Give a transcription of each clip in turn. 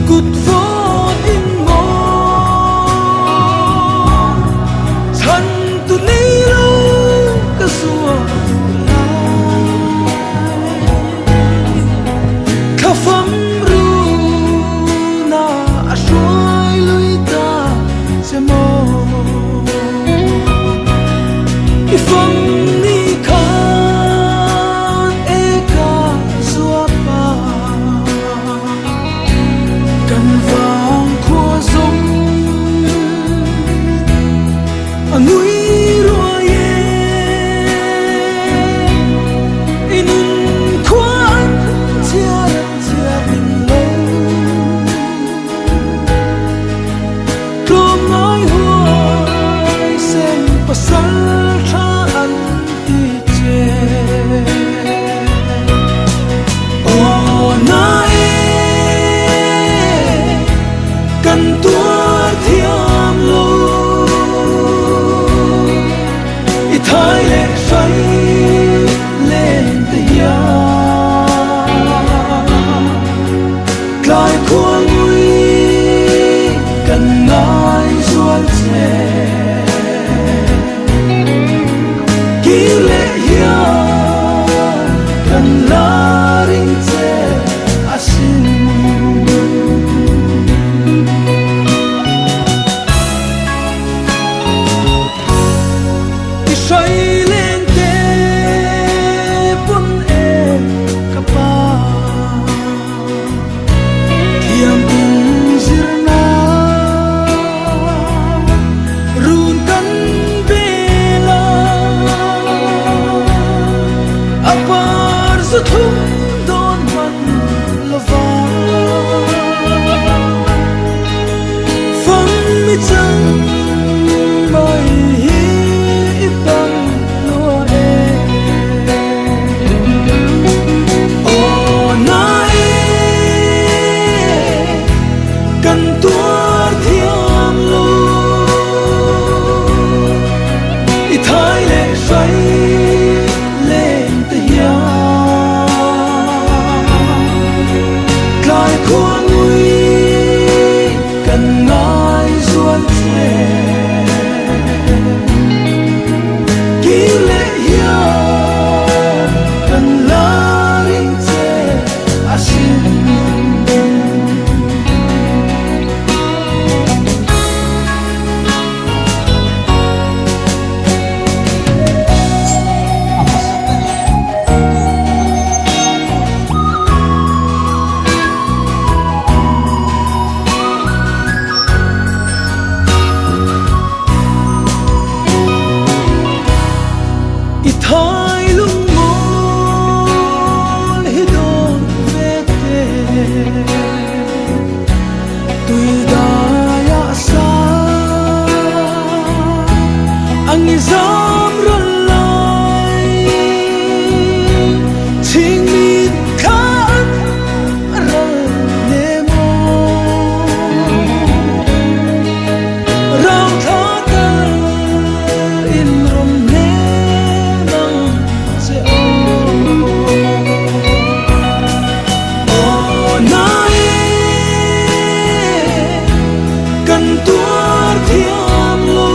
Kut vawt in maw chhan tu nei lo ka zuah duh lai. Thlafam runa a hruai lui ta che maw. I fam ni khan e ka zuapa. Kan vang khua zawng a ngui ruai e. I nun khua an chiar an chiar ning lo. Tlawmngai huai sen pasal tha an ti che. Aw na e, kan tuar thiam lo. I thai leh hrai len te hian tlai khual ngui kan ngai zual che. Kir leh hian kan la ring che asin. I hrai leng te pawn e ka pa. Thiam in zirna run kan bel a, a par zu thum dawn hman lova. Fam mi chang mai hi i pang lua e. Aw na e, kan tuar thiam lo. I thai leh hrai len te hian tlai khua ngui kan ngai zual che. Kir leh hian kan la ring che asin. A hmasa berin tur tur a ni. I thai lungmawl hi dawn ve te tui dai ah sa ang i zam ral lai chhing mit kha an ral ne maw rau thla tal in rawn hnem ang che aw. Aw na e, kan tuar thiam lo.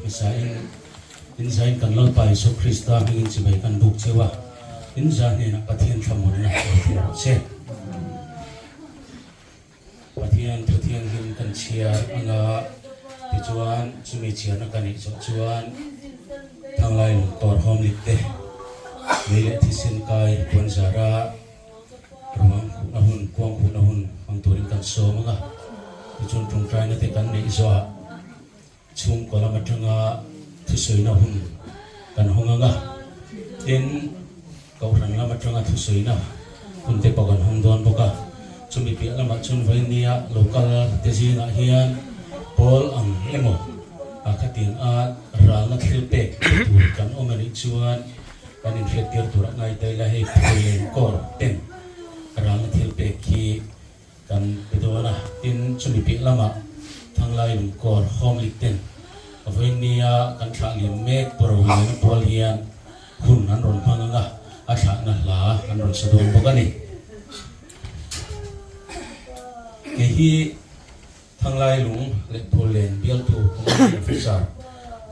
Hmasain in zain kan Lalpa Isua Krista hmingin chibai kan buk cheu a, in za hnenah Pathian thlamuanna lo thleng rawh se. Pathian thu thianghlim kan chhiar anga tichuan chumi chhiarna ka neih zawh chuan Thanglai lungkawr hawmlit te lei leh thisen kai puan zara ruang khuhna hun, kuang khuhna hun hmang turin kan sawm anga tichuan tawngtaina te kan neih zawhah Chhungkaw lam atanga thusawina hun kan hawng ang a, tin, Kohhran lam atanga thusawina hun te pawh kan hawng dawn bawk a. Chumi piah lamah chuan Vainia local te zingah hian pawl ang emaw a khatiang a ralna thil pek pe tur kan awm anih chuan kan inhriattir tur a ngai ta ila hei Phullen Corps ten ralna thil pek hi Kan pe dawn a, tin chumi piah lamah Thanglai Lungkawr Home League ten vawiinnia kan thlah liam mek Pu Rohliana pual hian hun an rawn hmang ang a, a thlahna hla an rawn sa dawn bawk a ni. Kei hi Thanglai Lung leh Phullen bialtu Commanding Officer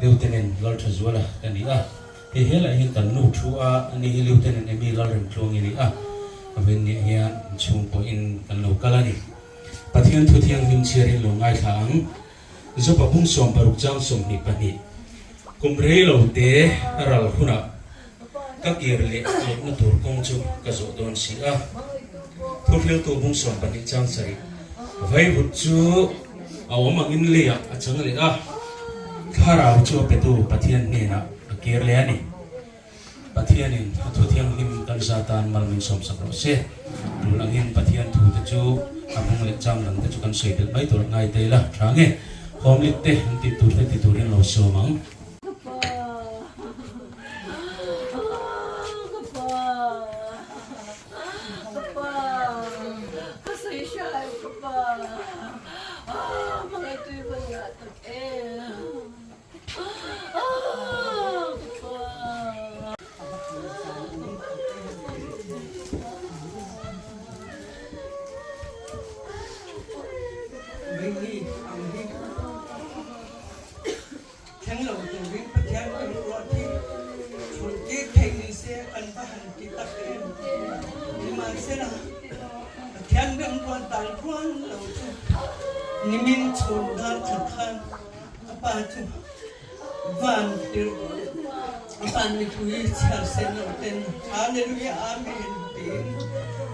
Lieutenant Lalthazuala ka ni a. Hei he lah hian kan nu thu a, ani hi Lieutenant Amy Lalremtluangi a ni a, a ven niah hian inchhung pawhin kan lo kal a ni. Pathian thu thianghlim chhiarin lo ngaithla ang. Jopa bung 16 chang 22, Kum rei lo te ral hunah ka kir leh lohna tur kawng chu ka zawh dawn si a. Thuhriltu bung 12 chang 7, Vaivut chu a awm angin leiah a chang leh a, thlarau chu a petu Pathian hnenah a kir leh a ni. Pathianin a thu thianghlim kan za tan mal min sawmsak rawh se. Tul angin Pathian thute chu a bung leh chang dangte chu kan sawi belh mai tur ngai ta ila tha nge. Hawmlit te an tih tur te ti turin lo sawm ang. Ka pa, ka pa, ka pa, ka sawi hrai ka pa, hmangaih tui ka nia tak em, ka pa. Thleng lo turin Pathian kan ruat hi chhun tir theih ni se kan va han ti tak em. Nimahsela, Pathian kan ruat dan rual lo chu nimin chhun dar khat khan ka pa chu van tirh a van mipui chhiar sen lo ten Hallelujah Amen tiin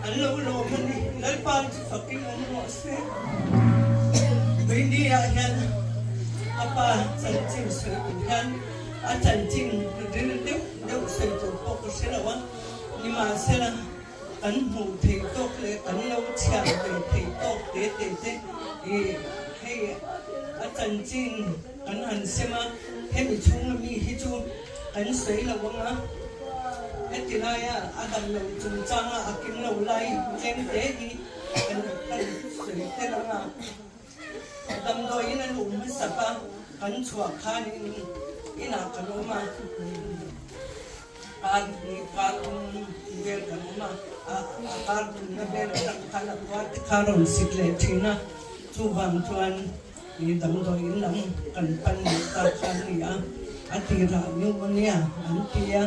an lo lawm a ni. Lalpa chu fakin awm rawh se. Tuini ah hian a pa chanchin sawi tur hian a chanchin ril deuh deuh sawi tur pawh ka hre lo a, nimahsela kan hmuh theih tawk leh kan lo chhiar ve theih tawk te te te i hei a chanchin kan han sem a, hemi chhunga mi hi chu kan sawi lo ang a, heti laia a dam loh chungchanga a kim lo lai tlem te hi Kan sawi tel ang a, damdawiin an um hmasak a, kan chhuah khanin inah kan awm a, kar hnih kar thum vel kan awm a, a kar thumna vel atang khan a khua te kha a rawn sik leh thin a, chuvang chuan i damdawiin lam kan pan leh ta kha a ni a, a tirah pneumonia an ti a,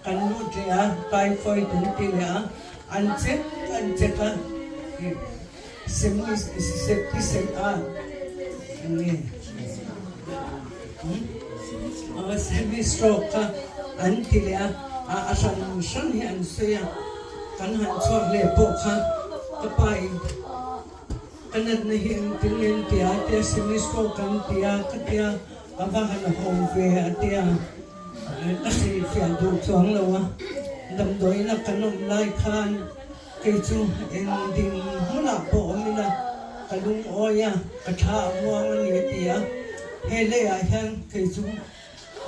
kan lut leh a, typhoid an ti leh a. An check an check a, septicemia eng nge semi stroke kha an ti leh a, a hran hran hi an sawi a, kan han chhuak leh pawh kha ka pa in ka natna hi engtin nge an ti a tia semi stroke an ti a ka tia ka va han ho ve a tia. Ka hrilhfiah duh chuang lo a, damdawiina kan awm lai khan kei chu eng ding hmunah pawh awm ila ka lungawi a, ka thla a muang a ni a ti a, he leiah hian kei chu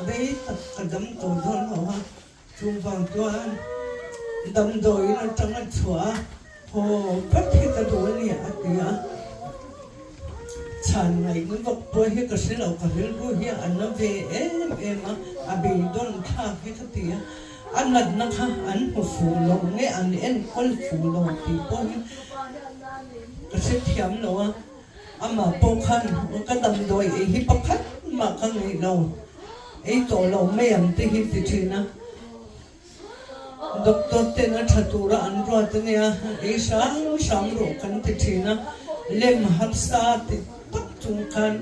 rei tak ka dam tawh dawn lo a, chuvang chuan damdawiin atanga chhuah a haw vat hi ka duh a ni a ti a. Chhan ngaihna vak pawh hi ka hre lo, ka rilru hi a na ve em em a, a beidawn thlak hi ka ti a, a natna kha an hmu fuh lo nge an enkawl fuh lo tih pawh hi ka hrethiam lo a, amah pawh khan ka damdawi ei hi pakhat mah ka ngeih lo. Ei tawh lo mai ang te hi ti thin a. Doctor ten a tha tura an ruat a nia, ei hram hram rawh kan ti thin a. Lem harsa ti tak chung khan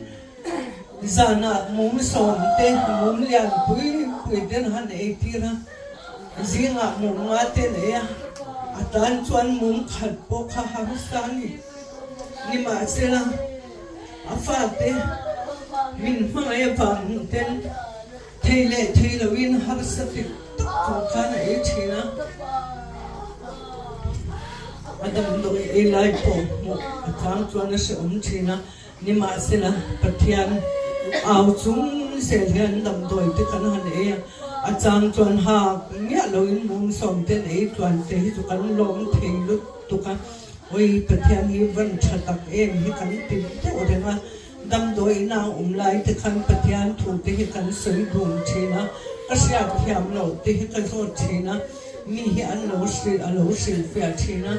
zanah mum sawm te, mum lian pui pui ten han ei tir a, zingah mum nga ten ei a, a tan chuan mum khat pawh kha harsa a ni. Nimahsela, a fate min hmangaih avang ten thei leh thei loin harsa tik tak chung khan a ei thin a. A damdawi ei lai pawh hmuh a chang chuan a hrehawm thin a. Nimahsela, Pathian au chung zel hian damdawi te kan han ei a, a chang chuan hak miah loin mum sawm ten ei tluan te hi chu kan lawm thei lutuk a. Oi Pathian hi van tha tak em hi kan ti deuh reng a, damdawi ina awm lai te khan Pathian thu te hi kan sawi dun thin a, ka hriat thiam loh te hi ka zawt thin a, mi hi an lo hrilh a lo hrilh fiah thin a,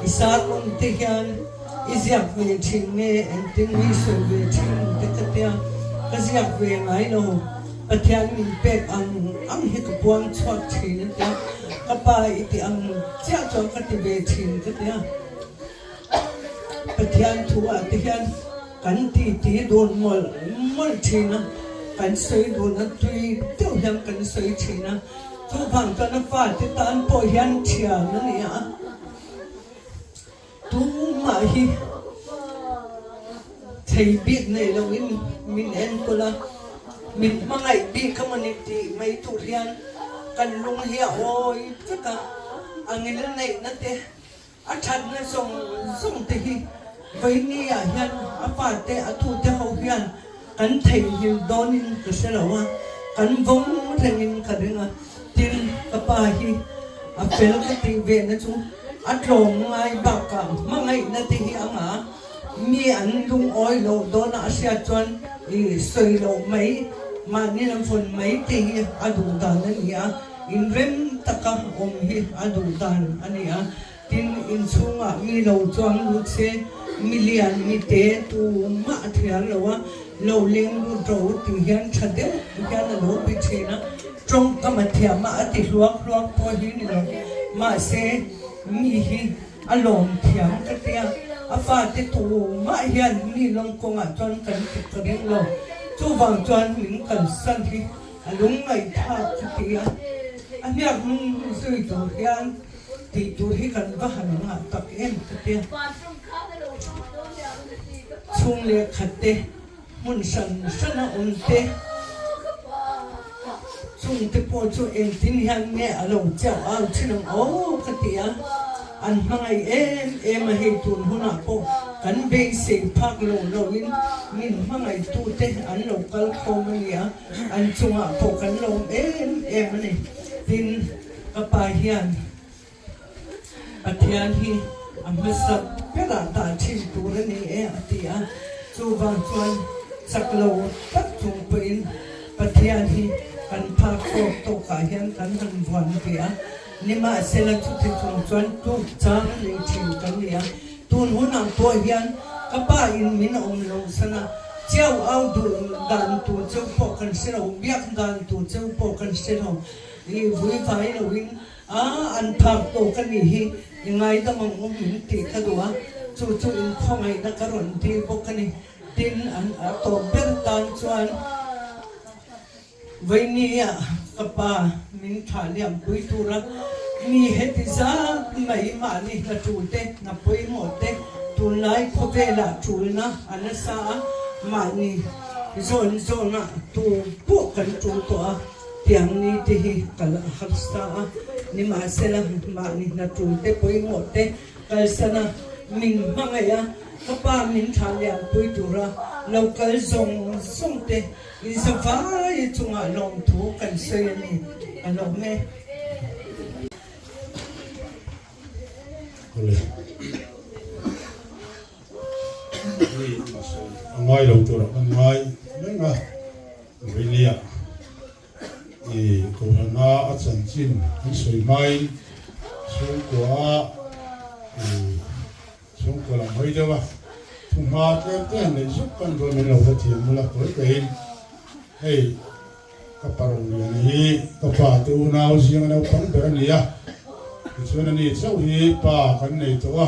i sermon te hian i ziak ve thin nge engtin mi sawi ve thin te ka tia, ka ziak ve ngai lo. Pathian min pek ang ang hi ka puang chhuak thin a tia, ka pa i ti ang chiah chuan ka ti ve thin ka tia. Pathian thu ah te hian kan ti ti dun mawlh mawlh thin a, kan sawi dun a tui deuh hian kan sawi thin a, chuvang chuan a fate tan pawh hian thian a ni a. Tumah hi thei bik nei loin min enkawl a, min hmangaih bik a mawni tih mai tur hian kan lung hi a awi vek a, a ngil neihna te, a thatna zawng zawng te hi Vaini-ah hian a fate, a tute ho hian kan theihnghilh dawnin ka hre lo a, kan vawng rengin ka ring a. Tin, ka pa hi a fel ka tih ve na chu a tlawm ngai bakah hmangaihna te hi a ngah a, mi an lungawi loh dawna a hriat chuan i sawi loh mai, mahni lam vawn mai te hi a duh dan a ni a, inrem taka awm hi a duh dan a ni a. Tin, inchhungah mi lo chuang lut se, mi lian mi te tumah a thial lo a, lo leng lut ro tih hian tha deuh hian a lo be thin a, tawngkam a thiam a, a ti hluak hluak pawh hi ni lo. Mahse, mi hi a lawm thiam ka tia, a fate tumah hian mi lawng kawngah chuan kan ti ka ring lo. Chuvang chuan min kalsan hi a lungngaihthlak ka ti a, a hniak hnung zui tur hian Tih tur hi kan va han ngah tak em ka tia. Chhung leh khat te, hmun hran hrana awm te, chung te pawh chu engtin hian nge a lo chiau au thin ang aw ka ti a. An hmangaih em em a hei tun hunah pawh kan beisei phak lo loin min hmangaihtu te an lo kal khawm a ni a, an chungah pawh kan lawm em em a ni. Tin. Ka pa hian Pathian hi a hmasa berah dah thin tur a ni e a ti a, chuvang chuan chak lo tak chung pawhin Pathian hi kan phak tawk tawkah hian kan han vuan ve a, nimahsela chuti chung chuan tluk chang a nei thin kan ni a, tun hunah pawh hian ka pa in min awm lo san a, chiau au duh dan tur cheu pawh kan hre lo, biak dan tur cheu pawh kan hre lo. I vui vai loin a an phak tawk a nih hi i ngaidam ang u min tih ka duh a, chu chu inkhawngaihna ka rawn dil bawk a ni. Tin, an a tawp ber tan chuan Vainia ka pa min thlah liam pui tura mi heti zat mai mahni hna tul te, hna pawimawh te tunlai khawvelah tulna a nasa a, mahni zawn zawnah tu pawh kan tul tawh a. Tiang ni te hi kal a harsa a, nimahsela mahni hna tul te pawimawh te kalsan a, min hmangaih a, ka pa min thlah lian pui tura lo kal zawng zawng te inzavai chungah lawmthu kan sawi a ni, ka lawm e. Awle. A ngai lo turah kan ngai reng a. Vainia i Kohhrana a chanchin an sawi hmain chhungkua a i chhungkua lam hawi deuh a, thuhma tlem te han neih zuk kan dawn min lo hrethiam bula tawi tawiin hei. Ka pa Roliana hi ka pa te unau zinga naupang ber a ni a, tichuan ani chauh hi pa kan nei tawh a,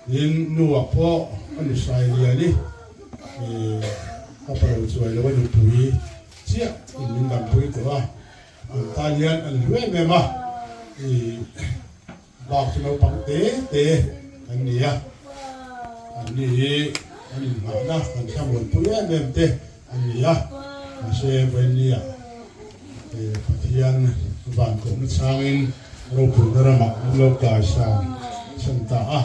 tin nuah pawh ka nu Sailiani ka pa Rochuai lo a nupui chiah in min dampui tawh a, an tan hian an hlu em em a, Bak chu naupang te te kan ni a, an ni hi an inngahna kan thlamuanpui em em te an ni a, mahse Vawinia Pathian van kohna changin ropuina ramah an lo kaisan chhan ta a,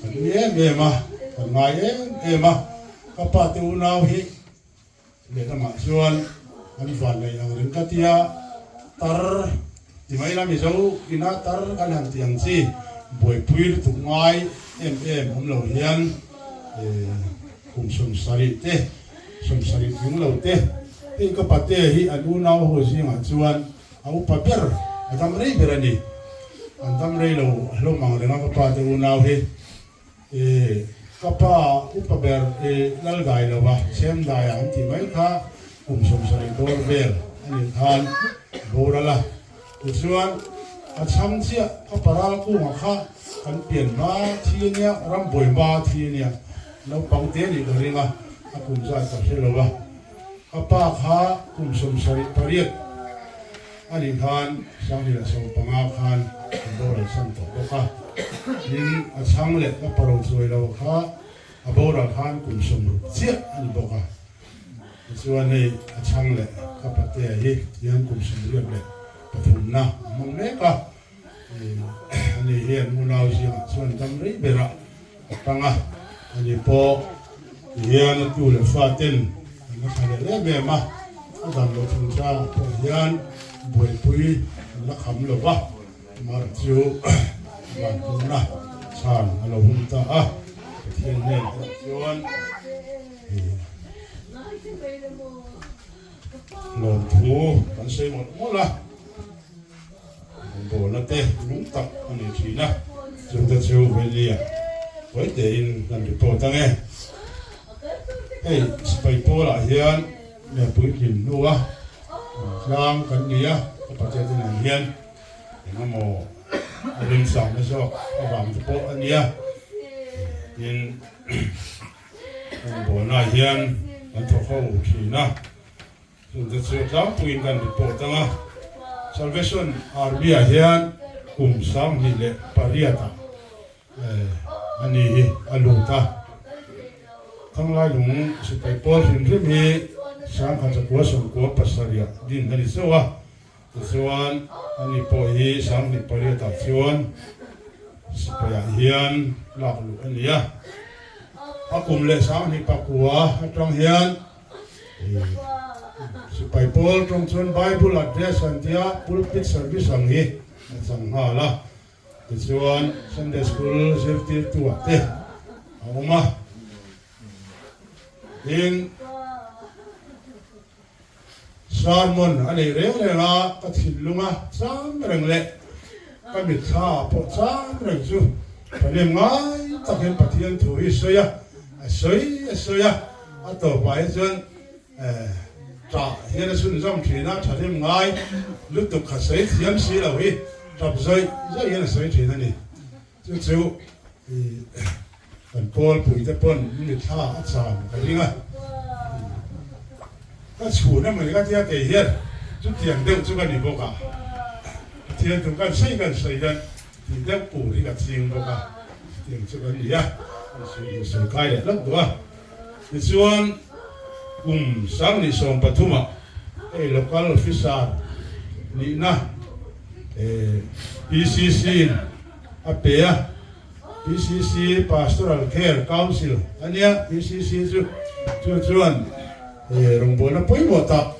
kan ui em em a, kan ngai em em a, ka pa te unau hi Lehlamah chuan an vanneih ang reng ka tia, tar ti mai la Mizo ina tar kan han tih ang chi buaipui lutuk ngai em em awm lo hian kum 70 te, 70 tling lo te hei ka pate hi an unau ho zingah chuan a upa ber a dam rei ber a ni. An dam rei lo hlawm ang reng a ka pate unau hi. I ka pa upa ber i lal dai lo a, chhem dai ah an tih mai kha kum 70 bawr vel a nih khan boral a. Tichuan a chhang chiah ka paral kungah kha kan pian hma thi a nia, rambuai hma thi a nia, naupang te nih ka ring a, a kum zat ka hre lo a. Ka pa kha kum 78. A nih khan 2015 khan an boral san tawh bawk a, tin a chhang leh ka paro chuai lo kha a boral khan kum 60 chiah a ni bawk a, tichuan hei a chhang leh ka patea hi tihian kum 83 na a hmang mek a, ani hian unau zingah chuan dam rei berah a tang a, ani pawh tihian a tu leh fa ten an la thla leh em em a, a dam loh chungchangah pawh hian buaipui an la kham lo va, amaherawh chu vanpawhna chhan a lo hun ta a, Pathian hnen erawh chuan lawmthu kan sawi mawlh mawlh a. Rawngbawlna te nung tak a ni thin a, chungte chu Vailia Vaitein kan report ang e. Hei sipai pawlah hian nge puitlin hnua tlang kan ni a, ka patea te nen hian engemaw a remchangna zawk avang te pawh a nia. Tin, rawngbawlnaah hian kan thawk ho thin a. Chungte chu tlangpuiin kan report ang a, Salvation Army ah hian kum 28 ah a ni hi a lut a, Thanglailung sipai pawl hrim hrim hi 1997 ah din a ni chauh a, tichuan ani pawh hi 28 ah chuan sipai ah hian lak luh a ni a, a kum leh 2009 atang hian Sipai pawl tawng chuan Bible address an tia pulpit service ang hi a chang nghal a, tichuan Sunday School zirtirtu ah te a awm a, tin sermon a nei reng reng a, ka thinlung a cham reng leh ka mitthla ah pawh cham reng chu thahnem ngai tak hian Pathian thu hi sawi a, a sawi a sawi a. A tawpah hi chuan ṭah hian a chhunzawm ṭhin a, ṭhahnem ngai lutuk kha sawi thiam si lo hi ṭap zawih zawih hian a sawi ṭhin a ni. Chu chu kan pawlpui te pawn mithla a cham ka ring a, ka chhun emaw ni ka tia kei hian chutiang deuh chu ka ni bawk a, Pathian thu kan sawi kan sawi hian Tih deuh tur hi ka ching bawk a, chutiang chu kan ni a, kan sawi in sawi kai leh hlauh duh a. Tichuan kum 2013 ah hei Local Officer nihna PCC in a pe a, PCC Pastoral Care Council a nia, PCC chu chu chuan rawngbawlna pawimawh tak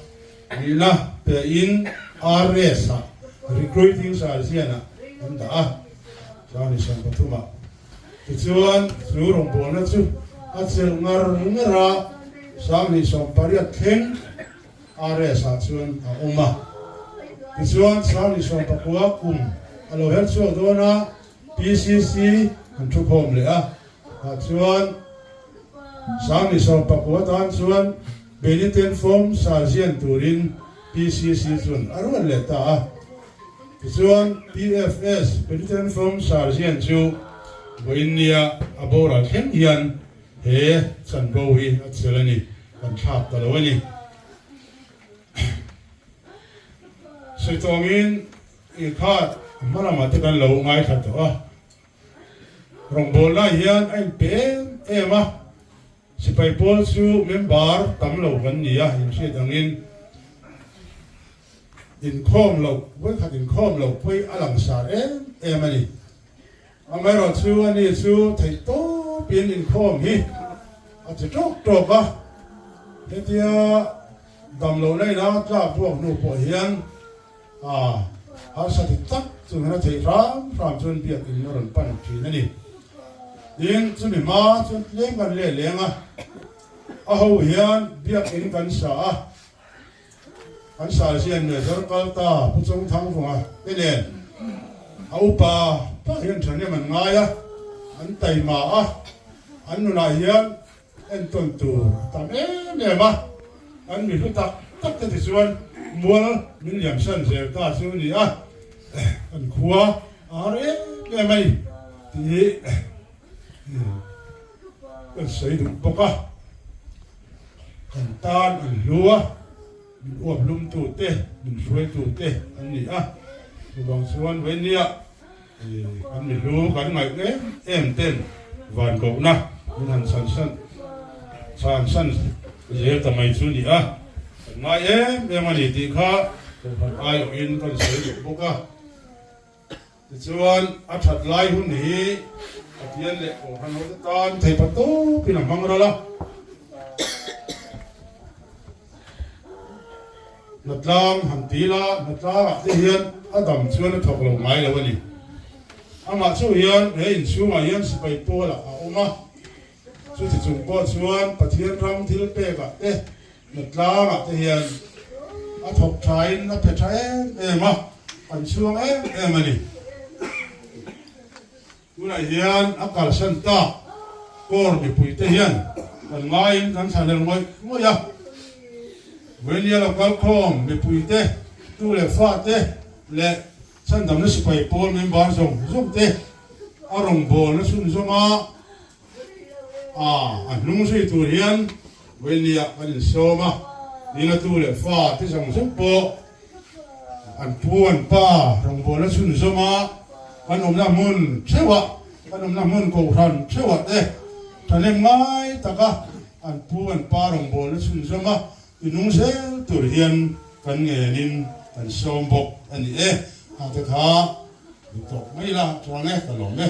Nihna pe in RS ah Recruiting Sergeant ah an dah a, chuan i 13 ah tichuan chu rawngbawlna chu a chelh ngar ngar a, 2018 thleng RS ah chuan a awm a, tichuan 2019 kum a lo her chhuak dawn a, PCC an thukhawm leh a, tah chuan 2019 tan chuan Benitent Form Sergeant turin. PCC chuan a ruat leh ta a. Tichuan, PFS, Penitent Firm Sergeant chu vawiin nia a boral thleng hian he chanvo hi a chelh a ni, kan thlak ta lo a ni. Sawi tawngin i khat hma lamah te kan lo ngaithla tawh a, rawngbawlna hian a inpe em em a, Sipai pawl chu member tam lo kan ni a, inhriat angin inkhawm loh, vawikhat inkhawm loh pawih a langsar em em a ni. Amaherawh chu ani chu theih tawpin inkhawm hi a ti tawk tawk a, hetia dam lohna ina tlak buak hnu pawh hian A harsa ti tak chu hna theih hram hram chuan biakin a rawn pan thin a ni. Tin, chumi hma chuan tlem kan leh leng a, a ho hian biakin kan sa a, kan sa zian Major Kalta Pu Chawngthangvunga te nen a upa tak hian thahnem an ngai a, an taima a, an nunah hian Entawn tur a tam em em a, kan mi hlu tak tak te tichuan mual min liamsan zel ta chu a ni a, kan khua a har em em a ni tih kan sawi duh bawk a, kan tan an hlu a, min uap lum tu te, min hruai tu te an ni a, chuvang chuan vawinia Kan mi hlu kan ngaih em em ten van kohna min han chhan san chhan san zel ta mai chu ni a, kan ngai em em a ni tih kha kohhran aiawhin kan sawi duh bawk a. Tichuan a that lai hun hi Pathian leh kohhran hote tan theipa tawpin a hmang ral a. Hnatlang han ti la, hnatlangah te hian a dam chuan a thawk lo ngai lo a ni. Amah chauh hian he inchhungah hian sipai pawlah a awm a, chuti chung pawh chuan Pathian ram thil pekah te, hnatlangah te hian a thawk thain a pe tha em em a, kan chhuang em em a ni. Tunah hian a kalsan tak Corps mipuite hian kan ngaiin kan thlanel ngawih ngawih a. Vawinia lo kalkhawm mipuite, tu leh fate leh chhandamna sipai pawl member zawng zawng te a rawngbawlna chhunzawm a, a hnung zui tur hian Vawinia kan insawm a. Nina tu leh fate zawng zawng pawh An pu an pa rawngbawlna chhunzawm a, kan awmna hmun theuhah, kan awmna hmun kohhran theuhah te thahnem ngai taka an pu an pa rawngbawlna chhunzawm a i nung zel tur hian kan ngenin kan sawm bawk a ni e. Hangte kha duh tawk mai la chuang e, ka lawm e.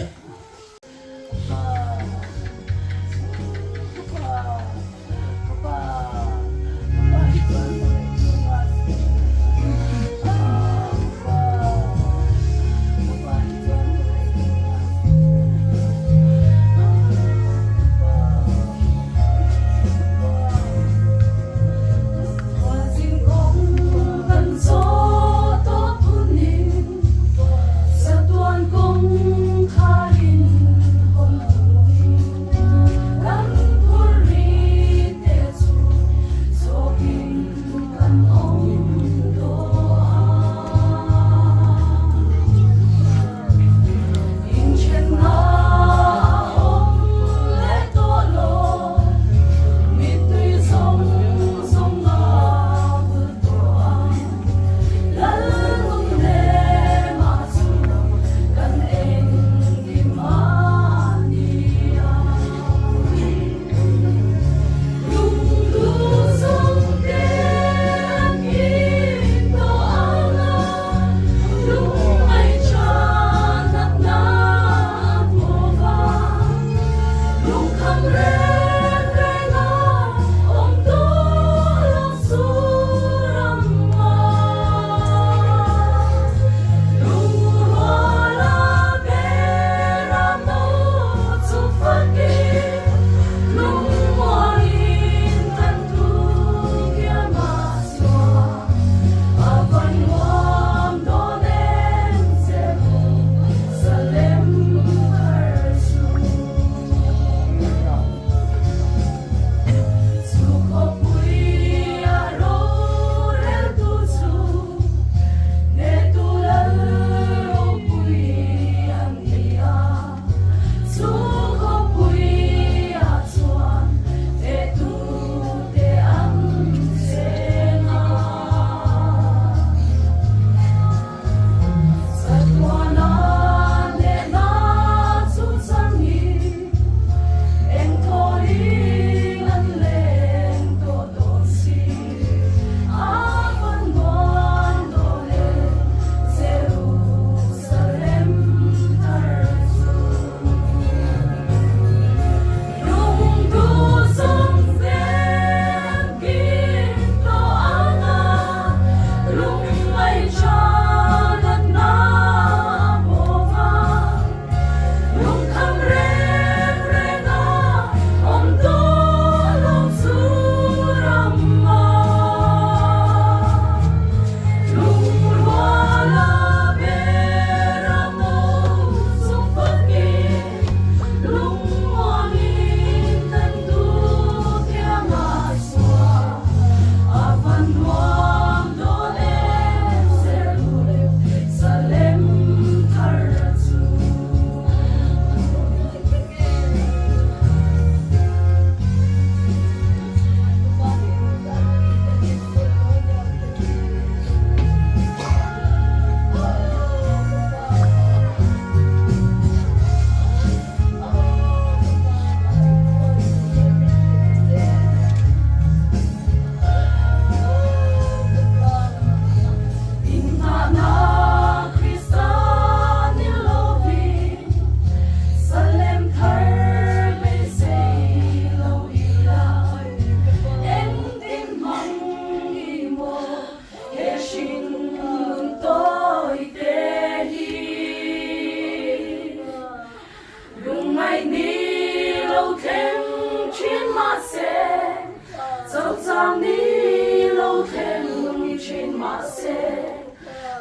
mahse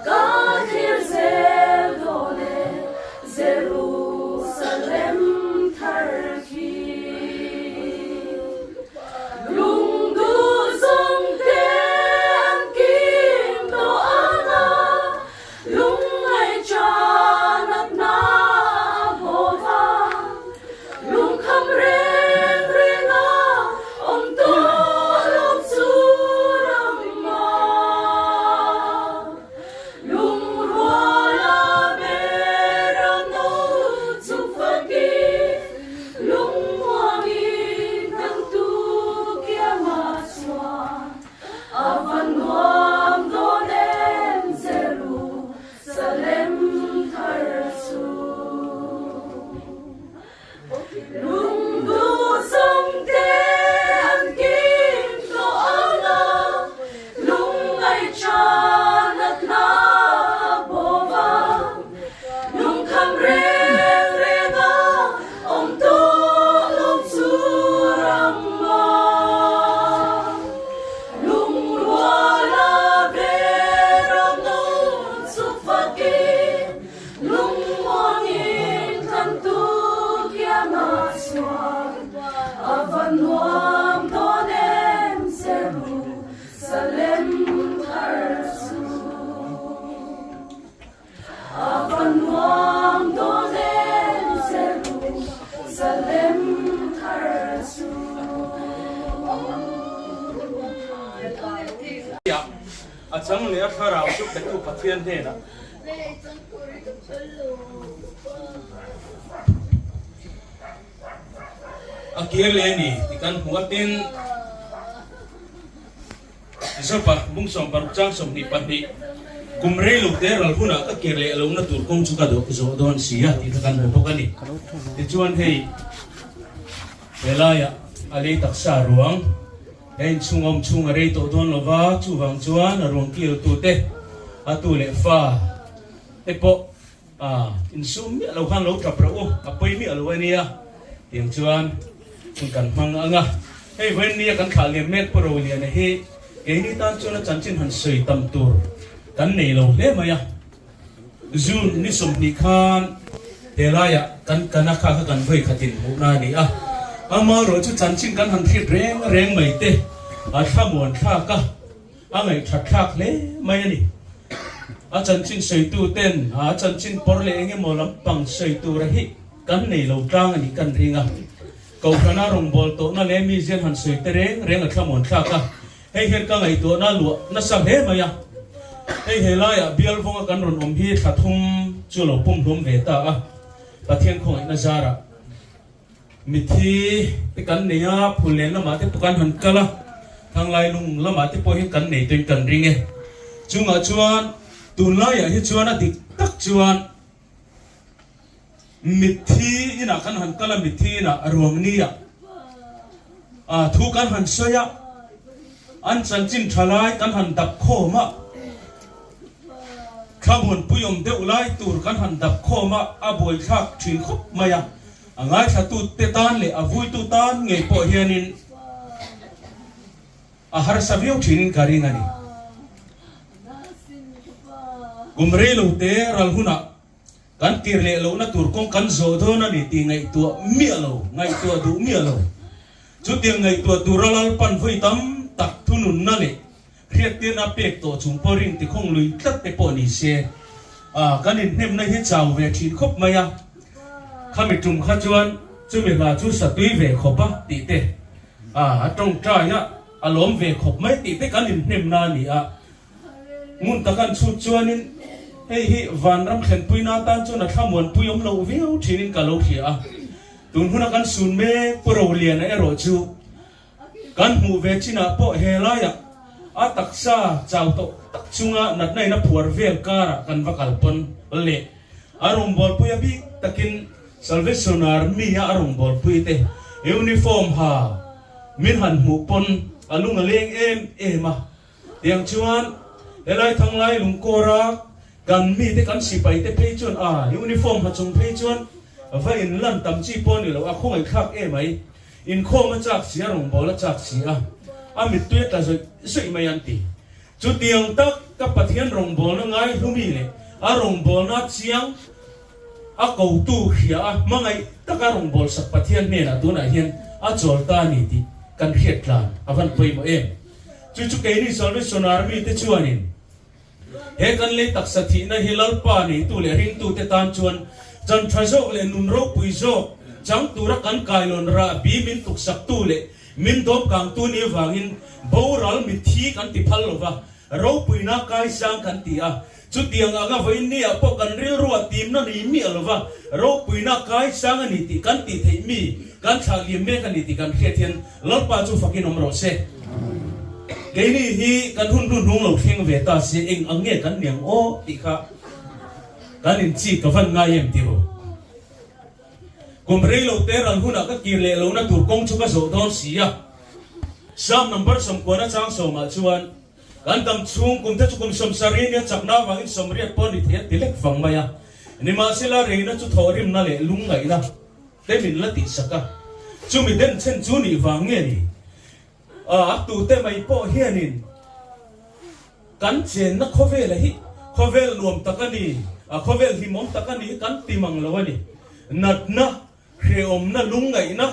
ka thlir zel dawn e Jerusalem thar khi. Lungduh zawng te an kim tawh ang a, Lungngaihchanatna a haw va, lungkham reng renga awm tawh lo chu ram a. Lungruala beram no chu fakin, lungmuangin kan tu kiangah chuan A va nuam dawn em Jerusalem thar chu. Lungduh zawngte an kim tawh ang a, lungngaihchanatna a bawm a, lungkham reng reng a awm tawh lo chu ram a. Lungruala beram no chu fakin lungmuangin tlantu kiangah chuan a va nuam dawn em Jerusalem thar chu. A va nuam dawn em Jerusalem thar chu. A chang leh a thlarau chu petu Pathian hnenah. A kir leh a ni ti kan hmu a tin. Zopa, bung 60 chang 22, Kum rei lo te ral hunah ka kir leh lohna tur kawng chu ka zawh dawn si a tih kha kan hmu bawk a ni. Tichuan hei helaiah a lei taksa ruang he inchhung awm chhung a rei tawh dawn lo va, chuvang chuan a ruang kiltute a tu leh fa te pawh A, insum miah lo khan lo tap rauh u, a pawi miah lo a nia, tiang chuan hun kan hmang ang a. Hei vawiin nia kan thlah liam mek Pu Roliana hi keini tan chuan a chanchin han sawi tam tur kan nei lo hle mai a. June ni 20 khan he laiah kan kana kha kha kan vawi khatin hmuhna a ni a, amaherawh chu chanchin kan han hriat reng reng mai te a thlamuan thlak a. A ngaihthat thlak hle mai a ni. A chanchin sawitu ten a chanchin pawr leh eng emaw lampang sawi tura hi kan nei lo tlang a nih kan ring a. Kohhrana rawngbâwl tawhna leh mi zian han sawi te reng reng a thlamuan thlak a. Hei hian ka ngaihtuahna luah nasa hle mai a. Hei he laiah bial vawnga kan rawn awm hi thla thum chu lo pum hlum ve ta a. Pathian khawngaihna zarah. Mithi te kan nei a, Phullen lamah te pawh kan han kal a, Thanglai lung lamah te pawh hian kan nei tawhin kan ring e. Chungah chuan tunlaiah hi chuan a dik tak chuan mithi inah kan han kal a, mithi inah ruangniah thu kan han sawi a, an chanchin tha lai kan han dap khawm a, thlamuanpui awm deuh lai tur kan han dap khawm a, a buaithlak thin khawp mai a. A ngaithlatute tan leh a vuitu tan ngei pawh hianin a harsa viau thinin ka ring a ni. Kum reilote ral hunah kan tir leh lohna tur kawng kan zawh dawn a ni tih ngaihtuah miah lo, ngaihtuah duh miah lo. Chutiang ngaihtuah tura Lalpan vawi tam tak thununna leh Hriattirna pek tawh chung pawh ring tikhawng lui tlat te pawh ni se, kan inhnemna hi chau ve thin khawp mai a, khami tum kha chuan chumi hla chu sa tui ve khawp a tih te, a tawngtai a, a lawm ve khawp mai tih te kan inhnemna a ni a. Ngun tak an chhut chuanin hei hi vanram thlenpuina atan chuan a thlamuanpui awm loh viau thinin ka lo hria a, tun huna kan sun mek Pu Roliana erawh chu Kan hmuh ve chinah pawh he laiah a taksa chau tawh tak chunga natna in a phuar vel karah kan va kal pawn leh a rawngbawlpui a bik takin Salvation Army a a rawngbawlpui te uniform ha min han hmuh pawn a lung a leng em em a. Tiang chuan helai thanglai lungkawra kan mite kan sipai te phei chuan a uniform ha chung phei chuan va in lan tam chi pawh a ni lo a khawngaihthlak em ai. Inkhawm a chak si a, rawngbâwl a chak si a, a mittui a tla zawih zawih mai an ti. Chutiang tak ka Pathian rawngbawlna ngai hlumi leh a rawngbawlna chiang a kotu hria a hmangaih taka rawngbawlsak Pathian hnenah tunah hian a chawl ta a ni tih kan hriat tlan a van pawimawh em. Chu chu keini Salvation Army te chuanin he kan lei taksa thihna hi Lalpa neitu leh ringtute tan chuan chan tha zawk leh nun ropui zawk chang tura kan kailawn rahbi min tuksaktu leh Min dawm kangtu ni avangin boral mitthi kan ti phal lova, ropuina kaisang kan ti a. Chutiang anga vawiin niah pawh kan rilruah timna ni miah lova, ropuina kaisang a ni tih kan tih theih mi kan thlah liam mek a ni tih kan hriat hian Lalpa chu fakin awm rawh se. Keini hi kan hun hnuhnung lo thleng ve ta se eng ang nge kan niang aw tih kha kan inchik ka van ngai em tih ru. Kum rei lo te ral hunah ka kir leh lohna tur kawng chu ka zawh dawn si a. Psalm number sawmkuana chang sawmah chuan, Kan dam chhung kum te chu kum sawmsarih nia chakna avangin sawmriat pawh ni thei a ti lek vang mai a. Nimahsela reina chu thawhrimna leh lungngaihna te min la tihsak a. Chumi denchhen chu nih vang nge ni? A tute mai pawh hianin kan chenna khawvela hi khawvel nuam tak a ni, a khawvel hlimawm tak a ni hi kan ti mang lo a ni. Natna, hrehawmna, lungngaihna,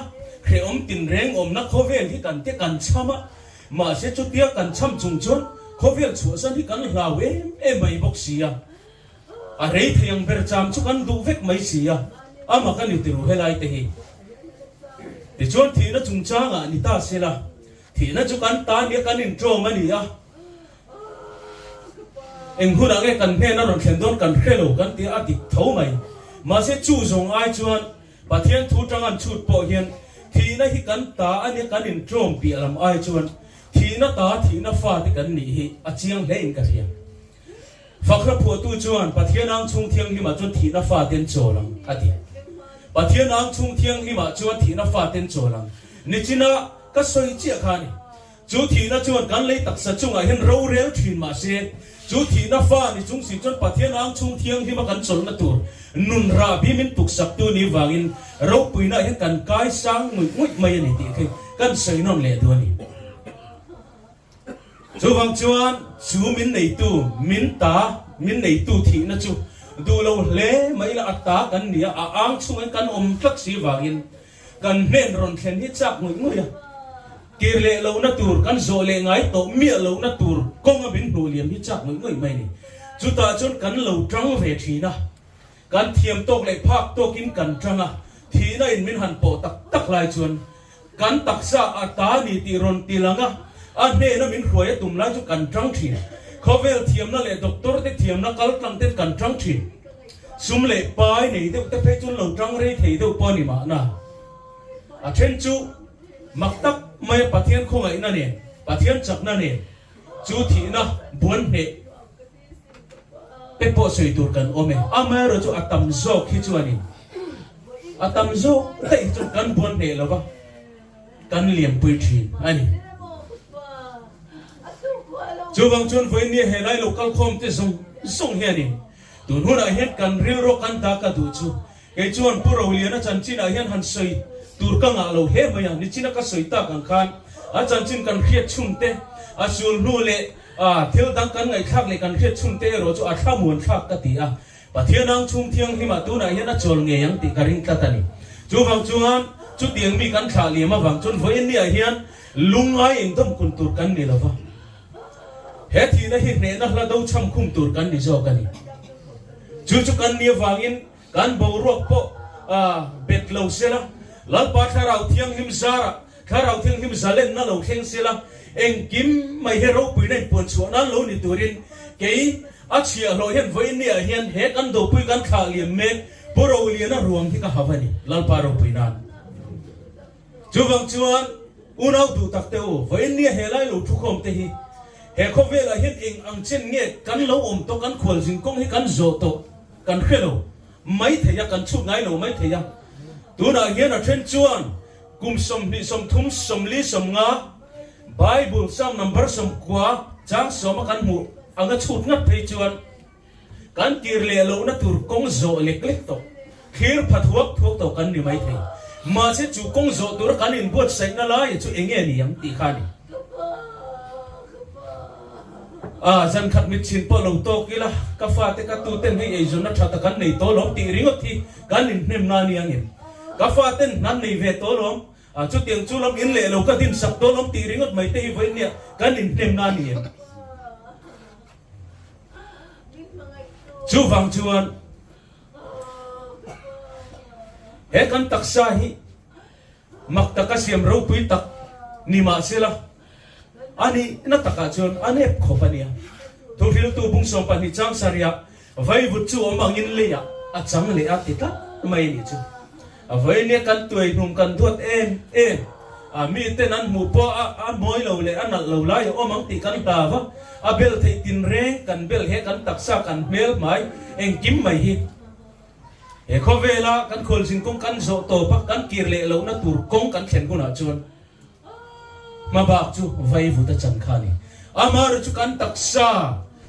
hrehawm tinreng awmna khawvel hi kan te kan chham a, mahse chutia kan chham chung chuan khawvel chhuahsan hi kan hlau em em mai bawk si a. A rei thei ang ber cham chu kan duh vek mai si a, a mak a ni ti ru helai te hi. Tichuan thihna chungchangah ni ta se la, thihna chu kan ta nia kan inṭawm a ni a, eng hunah nge kan hnen a rawn thlen dawn kan hre lo kan ti a, a dik tho mai. Mahse chu zawng ai chuan Pathian thu tang an chhut pawh hian thihna hi kan ta a nia kan inṭawm piah lam ai chuan thihna ta thihna fate kan nih hi a chiang hle in ka hria. Fakhra phuahtu chuan, Pathian ang chhung thianghlimah chuan thihna faten chawl ang, a ti. Pathian ang chhung thianghlimah chuan thihna faten chawl ang. Nichina ka sawi chiah kha a ni. Chu thihna chuan kan lei taksa chungah hian rorel thin mah se, chu thihna fa ni chung si chuan Pathian ang chhung thianghlima kan chawlhna tur nun rahbi min tuksaktu ni vangin ropuinaah hian kan kai sang ngawih ngawih mai a ni tih khi kan sawi nawn leh duh a ni. Chuvang chuan chu min neitu, min ta, min neitu thihna chu duh lo hle mai ila a ta kan ni a, a ang chungin kan awm tlat si vangin kan hnen rawn thlen hi chak ngawih ngawih a, kir leh lohna tur, kan zawh leh ngai tawh miah lohna tur kawnga min hnuh liam hi chak ngawih ngawih mai a ni. Chutah chuan kan lo tang ve thin a. Kan thiam tawk leh phak tawkin kan tang a, thihna in min han pawh tak tak lai chuan kan taksa a ta ni tih rawn ti lang a, a hnena min hruai a tum lai chu kan tang thin. Khawvel thiamna leh doctor te thiamna kal tlang ten kan tang thin. Sum leh pai nei deuh te phei chuan lo tang rei thei deuh pawh a ni mahna. A then chu mak tak maia Pathian khawngaihna nen, Pathian chakna nen chu thihna buan hneh Te pawh sawi tur kan awm e. Amaherawh chu a tam zawk hi chuanin a tam zawk daih hi chuan kan buan hneh lo va, kan liampui thin a ni. Chuvang chuan vawinia he lai lo kalkhawm te zawng zawng hianin tun hunah hian kan rilru kan dak a duh chu Kei chuan Pu Roliana chanchinah hian han sawi tur ka ngah lo hle mai a, nichina ka sawi tak ang khan a chanchin kan hriat chhun te, a sul hnu leh thil dang kan ngaihthlak leh kan hriat chhun te erawh chu a thlamuan thlak ka ti a, Pathian ang chhung thianghlimah tunah hian a chawl ngei ang tih ka ring tlat a ni. Chuvang chuan chutiang mi kan thlah liam avang chuan vawiin niah hian lungngai indawmkun tur kan ni lo va, he thihna hi hnehna hla do chham khum tur kan ni zawk a ni. Chu chu kan ni avangin Kan boruak pawh bet lo sela, Lalpa Thlarau Thianghlim zarah Thlarau Thianghlim zalenna lo thleng sela, engkim mai he ropuina inpuan chhuah nan lo ni turin kei a chhiahhlawh hian vawiin niah hian he kan dopui kan thlah liam mek Pu Roliana ruang hi ka hau a ni, Lalpa ropui nan. Chuvang chuan unau duh tak te u, vawiin nia he lai lo thukhawm te hi he khawvelah hian eng ang chen nge kan lo awm tawh, kan khualzin kawng hi kan zawh tawh, Kan hre lo mai thei a, kan chhut ngai lo mai thei a. Tunah hian a then chuan kum 20, 30, 40, 50 Bible Psalm number 90 chang sawma kan hmuh anga chhut ngat phei chuan kan kir leh lohna tur kawng zawh lek lek tawh, thlir pha thuak thuak tawh kan ni mai thei. Mahse chu kawng zawh tura kan inbuatsaihna lai chu enge ni ang tih kha a ni. A, zan khat mit chhin pawh lo tawk ila, ka fate ka tuten hei eizawnna tha tak an nei tawh lawm tih ringawt hi kan inhnemna a ni angem? Ka faten hna an nei ve tawh lawm, a, chutiang chu lam in leh lo ka dinsak tawh lawm tih ringawt mai te hi vawiin kan inhnemna a ni em? Chuvang chuan he kan taksa hi Mak taka siam ropui tak ni mahsela, a nihna takah chuan a nep khawp a nia. Thuhriltu bung 12 chang sarihah vaivut chu awm angin leiah a chang leh a ti tlat mai a nih chu. A vawinia kan tuai hnum kan duat em em a, miten an hmuh pawh a a mawi lo leh a nalh lo lai a awm ang tih kan hlau a, a bel theih tinreng kan bel he kan taksa kan hmel hmai engkim mai hi. He khawvela kan khualzin kawng kan zawh tawp a, kan kir leh lohna tur kawng kan thlen hunah chuan hmabak chu vaivut a chan kha a ni. Amaherawhchu chu kan taksa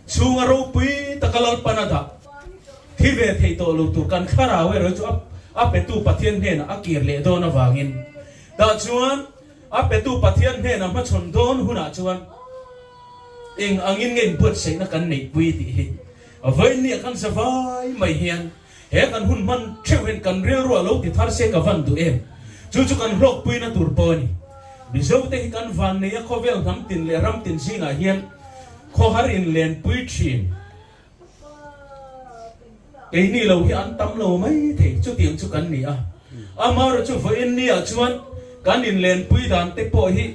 chhunga ropui taka Lalpan a dah thi ve thei tawh lo tur kan thlarau erawh chu a petu Pathian hnenah a kir leh dawn avangin tah chuan a petu Pathian hnenah hmachhawn dawn hunah chuan eng angin nge inbuatsaihna kan neihpui tih hi Vawinia kan za vai mai hian he kan hun hman theuh hian kan rilru a lo ti thar se ka van duh em? Chu chu kan hlawkpuina tur pawh a ni. Mizote hi kan van nei a khawvel hnam tin leh ram tin zingah hian khawhar in lenpui thin. Keini lo hi an tam lo mai thei, chutiang chu kan ni a. Amaherawhchu chu vawiin niah chuan kan inlenpui dan te pawh hi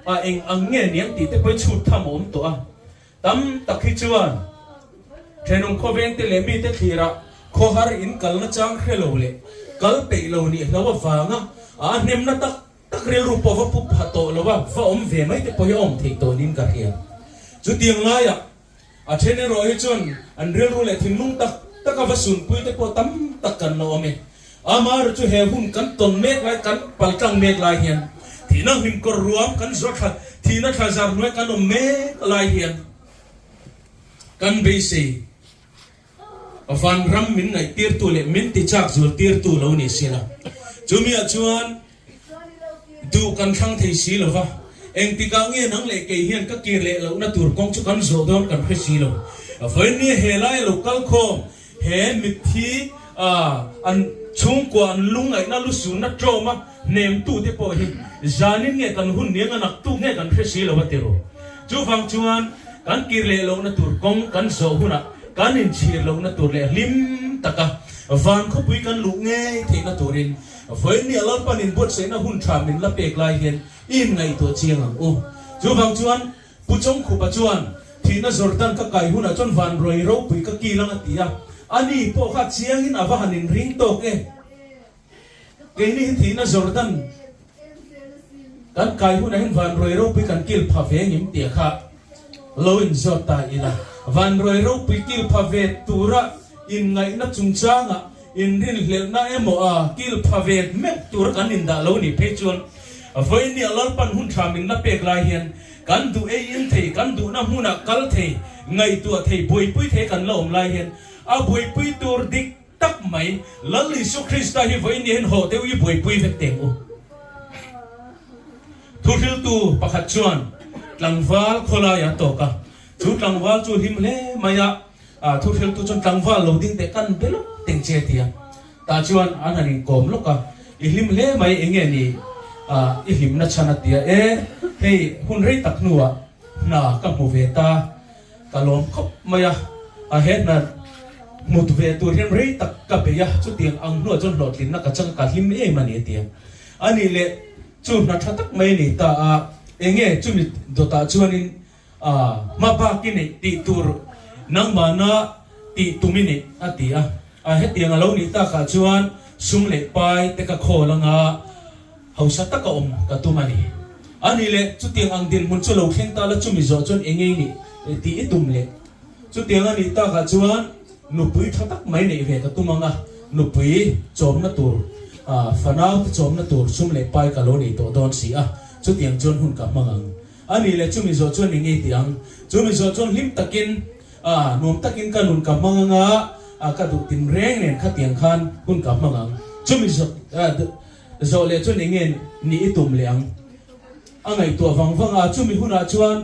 a eng ang nge niang tih te pawh hi chhut tham a awm tawh a. Tam tak hi chuan thenawm khawvengte leh mite thlirah khawhar in kalna chang hre lo leh kal peih lo nih hlo avanga a hnemna tak tak rilru pawh va pu pha tawh lo a, va awm ve mai te pawh hi a awm theih tawh niin ka hria. Chutiang laiah a then erawh hi chuan an rilru leh thinlung tak taka va sunpui te pawh tam tak kan la awm e. Amaherawhchu chu he hun kan tawn mek lai, kan paltlang mek lai hian thihna hlimkawr ruam kan zuar thla, thihna thla zar hnuai kan awm mek lai hian kan beisei vanram min ngaihtirtu leh min tichak zualtirtu lo ni sela. Chumiah chuan Duh kan thlang thei si lo va, engtikah nge nang leh kei hian ka kir leh lohna tur kawng chu kan zawh dawn kan hre si lo. Vawinia he lai a lo kal khawm, he mitthi an chhungkua an lungngaihna lusunna tlawma hnemtute pawh hi zanin nge kan hun niang a naktuk nge kan hre si lo a ti ru. Chuvang chuan kan kir leh lohna tur kawng kan zawh hunah kan inchhir lohna tur leh hlim taka van khawpui kan luh ngei theihna turin Vawiin a Lalpan inbuatsaihna hun tha min la pek lai hian i inngaihtuah chiang ang u. Chuvang chuan Pu Chawngkhupa chuan thihna Jordan ka kai hunah chuan vanruai ropui ka kil ang a ti a, ani pawh kha chiangin a va han inring tawk e. Keini hi thihna Jordan kan kai hunah hian vanruai ropui kan kil pha ve ngim tih kha lo inzawt ta ila. Vanruai ropui kil pha ve tura inngaihna chungchangah Inrinhlelhna emaw a kil pha ve meuh tura kan indah lo nih phei chuan vawinia Lalpan hun tha min la pek lai hian kan duh ei in thei, kan duhna hmunah kal thei, ngaihtuah thei, buaipui thei kan la awm lai hian a buaipui tur dik tak mai Lal Isu Krista hi vawinia hian haw deuh i buaipui vek teng u. Thuhriltu pakhat chuan tlangval khawlai a tawk a, chu tlangval chu hlim hle mai a, A thuhriltu chuan tlangval lo ding teh kan be lawk teng che a ti a. Tah chuan an han inkawm lawk a, I hlim hle mai eng nge ni i hlimna chhan a ti a. E, hei hun rei tak hnuah hna ka hmu ve ta, ka lawm khawp mai a. A he hna hmut ve tur hian rei tak ka bei a, chutiang ang hnuah chuan hlawhtlinna ka chang a, ka hlim em a ni a ti a. A nih leh chu hna tha tak mai a ni ta a, eng nge chumi dawtah chuanin A, hma bak i neih tih tur nangmahna tih tum i neih a ti a. A, hetiang a lo nih takah chuan sum leh pai te ka khawl anga hausa taka awm ka tum a ni. A nih leh chutiang ang dinhmun chu lo thleng ta la chumi zawh chuan eng ei nih tih i tum leh. Chutiang a nih takah chuan nupui tha tak mai neih ve ka tum anga nupui chawmna tur, fanau te chawmna tur sum leh pai ka lo nei tawh dawn si a, chutiang chuan hun ka hmang ang. A nih leh chumi zawh chuan eng nge tih ang? Chumi zawh chuan hlim takin, ah, nuam takin ka nun ka hmang anga, ah, ka duh tin reng nen khatiang khan hun ka hmang ang. Chumi zawh, ah, zawh leh chuan eng nge nih i tum leh ang? A ngaihtuah vang vang a, chumi hunah chuan.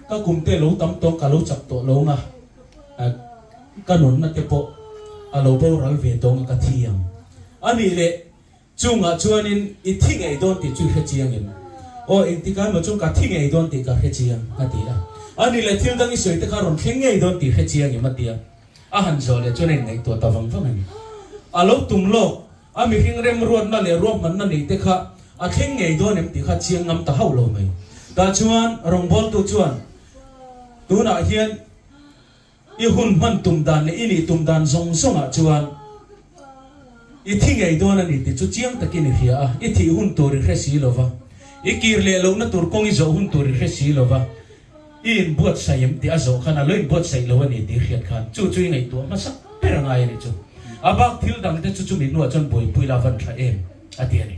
Ka kum te lo tam tawh ka lo chak tawh lo nga, ka nunna te pawh a lo boral ve tawh nga ka thi ang. A nih leh chungah chuanin i thi ngei dawn tih chu i hre chiang em? Aw engtikah emaw chuan ka thi ngei dawn tih ka hre chiang a ti a. A nih leh thil dang i sawi te kha rawn thleng ngei dawn tih i hre chiang em? a ti a. A han zawh leh chuan a inngaihtuah ta vang vang a ni. A lo tum lawk A mihring remruatna leh ruahmanna neih te kha a thleng ngei dawn em tih kha chiang ngam ta hauh lo mai. Tah chuan rawngbawltu chuan tunah hian i hun hman tum dan leh i nih tum dan zawng zawngah chuan i thi ngei dawn a ni tih chu chiang takin i hria a, i thih hun tur i hre si lo va, i kir leh lohna tur kawng i zawh hun tur i hre si lo va, i inbuatsaih em tih a zawh khan a lo inbuatsaih lo a ni tih hriat khan chu chu i ngaihtuah hmasa ber a ngai a nih chu. A bak thil dang te chu chumi hnuah chuan buaipui la van tha em a ti a ni.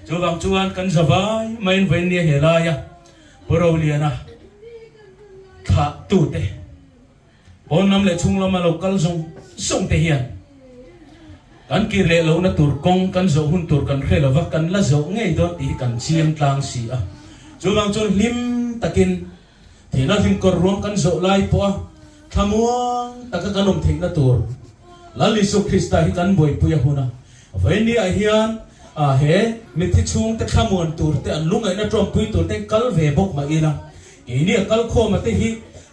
Chuvang chuan kan za vai maiin vawiin nia he laia Pu Roliana thlah tute pawn lam leh chhung lama lo kal zawng zawng te hian kan kir leh lohna tur kawng kan zawh hun tur kan hre lova kan la zawh ngei dawn tih hi kan chiang tlang si a. Chuvang chuan hlim takin thihna hlim kawr ruang kan zawh lai pawha thlamuang taka kan awm theihna tur Lal Isu Krista hi kan buaipui a hun a. Vawiin ah hian he mitthi chhungte thlamuan tur te an lungaihna tawmpui tur te kal ve bawk mah ila keini a kal khawma te hi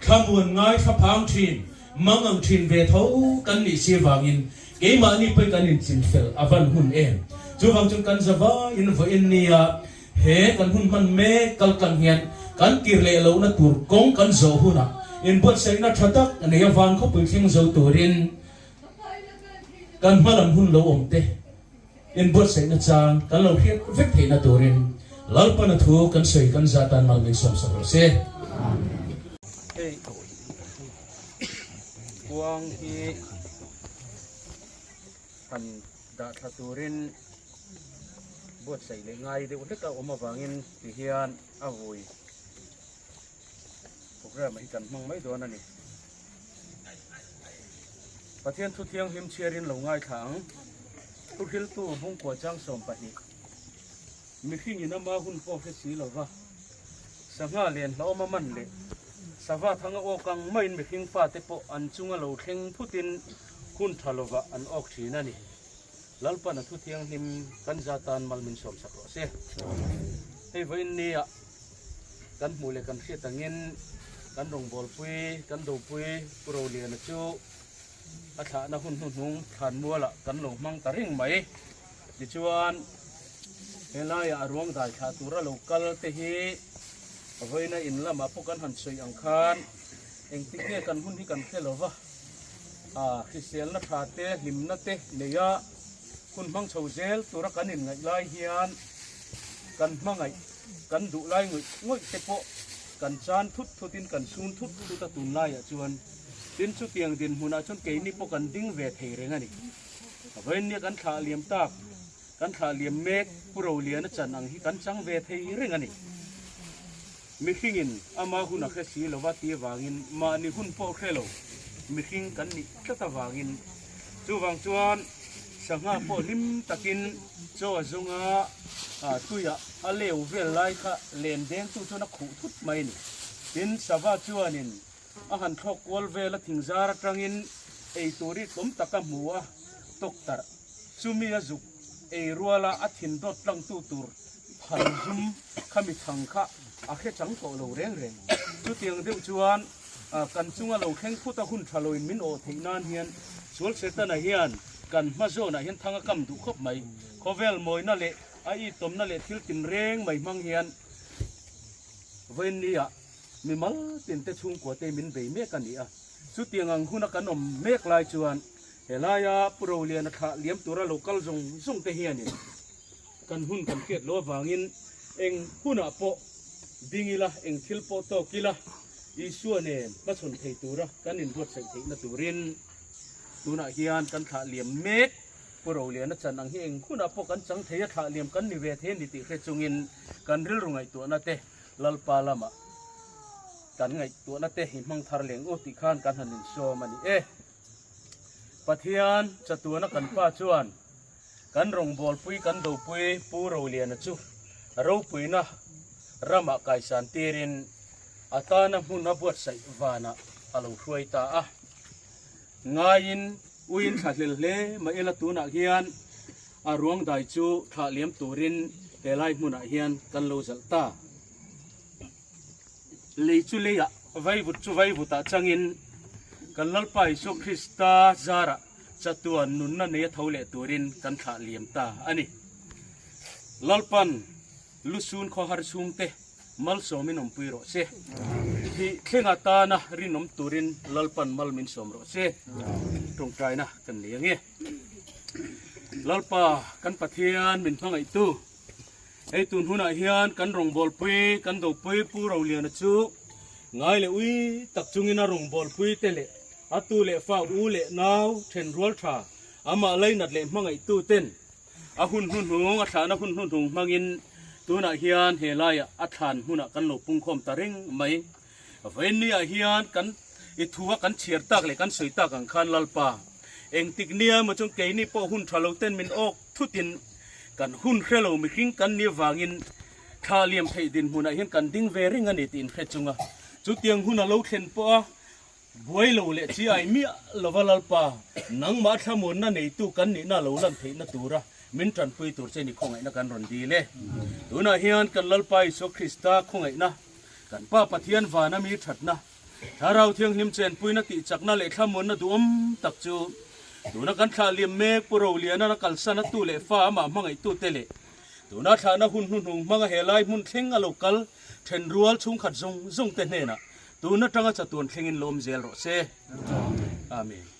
thlamuan ngai thlaphang thin mang ang thin ve tho kan nih si vangin keimahni pawhin kan inchin fel a van hun em. Chuvang chuan kan zavaiin vawiin nia he kan hun hman mek kal tlang hian kan kir leh lohna tur kawng kan zawh hunah inbuatsaihna tha tak nei a van khawpui thleng zo turin Kan hmalam hun lo awm te inbuatsaihna chang kan lo hriat vek theihna turin Lalpana thu kan sawi kan zah tan mal min sawmsak rawh se. Hei kuang hi han dah thla turin buatsaih leh ngai deuh hlek a awm avangin tihian a vui Programme hi kan hmang mai dawn a ni. Pathian thu thianghlim chhiarin lo ngaithla ang. Thuhriltu Bungkua chang 12. Mihringin ama hun pawh hre si lova, sangha len hlauhawm a man leh sava thanga awk ang maiin mihring fate pawh an chunga lo thleng phutin hun tha lovah an awk thin a ni. Lalpan a thu thianghlim kan za tan mal min sawmsak rawh se. Hei vawiin nia kan hmuh leh kan hriat angin kan rawngbawlpui, kan dopui Pu Roliana chu a thlahna hun hnuhnung thlanmualah kan lo hmang ta reng mai. Tichuan helaiah a ruang dai thlah tura lo kal te hi vawiina in lamah pawh kan han sawi ang khan engtik nge kan hun hi kan hre lo va. Hriselna tha te, hlimna te neia hun hmang chho zel tura kan inngaih lai hian kan hmangaih, kan duh lai ngawih ngawih te pawh kan chan thut thutin kan sun thut thut a tunlaiah chuan. Tin, chutiang dinhmunah chuan keini pawh kan ding ve thei reng a ni. Vawiinnia kan thlah liam tak, kan thlah liam mek Pu Roliana chan ang hi kan chang ve thei reng a ni. Mihringin ama hun a hre si lova ti avangin mahni hun pawh hre lo mihring kan nih tlat avangin chuvang chuan sangha pawh hlim takin chaw a zawnga tuiah a leu vel lai kha len dengtu chuan a khuh thut mai a ni. Tin, sava chuanin a han thlawk kual vel a thingzar atangin ei tur i tlawm tak a hmu a tawktarh chumi a zuk ei ruala a thin dawt tlangtu tur Phan zum khami chhang kha a hre chang tawh lo reng reng. Chutiang deuh chuan kan chunga lo thleng phut a hun tha loin min awh theih nan hian sual Setana hian kan hma zawnah hian thang a kam duh khawp mai. Khawvel mawina leh a itawmna leh thil tinreng mai hmang hian vawiinnia mimal tinte chhungkua te min bei mek a ni a. Chutiang ang huna kan awm mek lai chuan helaia Pu Roliana thlah liam tura lo kal zawng zawng te hianin Kan hun kan hriat loh avangin eng hunah pawh ding ila, eng thil pawh tawk ila, Isua nen hmachhawn thei tura kan inbuatsaih theihna turin tunah hian kan thlah liam mek. Pu Roliana chan ang hi eng hunah pawh kan chang thei a, thlah liam kan ni ve thei a ni tih hre chungin kan rilru ngaihtuahna te Lalpa lamah kan ngaihtuahna te hi hmang thar leng u tih khan kan han insawm a ni e. Pathian chatuana kan Pa chuan Kan rawngbawlpui kan dopui Pu Roliana chu ropuina ramah kaisan tirin A tana hmun a buatsaih vanah a lo hruai ta a. Ngaiin uiin thlahlel hle mah ila tunah hian a ruang dai chu thlah liam turin helai hmunah hian kan lo zalh ta. Lei chu leiah vaivut chu vaivutah changin kan Lalpa Isua Krista zarah chatuan nunna nei a tho leh turin kan thlah liam ta a ni. Lalpan Lusun khawhar chhungte malsawmin awmpui rawh se. Thih thleng atana rinawm turin Lalpan mal min sawm rawh se. Tawngtaina kan nei ange. Lalpa kan Pathian min hmangaihtu hei tun hunah hian kan rawngbawlpui kan dopui Pu Roliana chu ngai leh ui tak chungin a rawngbawlpui te leh a tu leh fa u leh nau then rual tha amah lainat leh hmangaihtu ten A hun hnuhnung, a thlahna hun hnuhnung hmangin tunah hian he laiah a thlan hmunah kan lo pungkhawm ta reng mai. Vawiinniah hian kan i thua kan chhiar tak leh kan sawi tak ang khan Lalpa, engtik nia emaw chuan keini pawh hun tha lo ten min awk thutin kan hun hre lo mihring kan nih avangin thla liam theih dinhmunah hian kan ding ve reng a ni tih inhre chunga chutiang hun a lo thlen pawh a Buai lo leh chi ai miah lova Lalpa, nangmah thlamuanna neitu kan nihna lo lan theihna tura min tanpui tur che ni khawngaihna kan rawn dil e. Tunah hian kan Lalpa Isua Krista khawngaihna, kan Pa Pathian vana mi thatna, Thlarau Thianghlim chenpuina tihchakna leh thlamuanna duhawm tak chu tuna kan thlah liam mek Pu Roliana a kalsan atu leh fa amah hmangaihtute leh tuna thlahna hun hnuhnung hmanga helai hmun thleng a lo kal thenrual chhungkhat zawng zawngte hnenah Tun atanga chatuan thlengin lawm zel rawh se. Amen.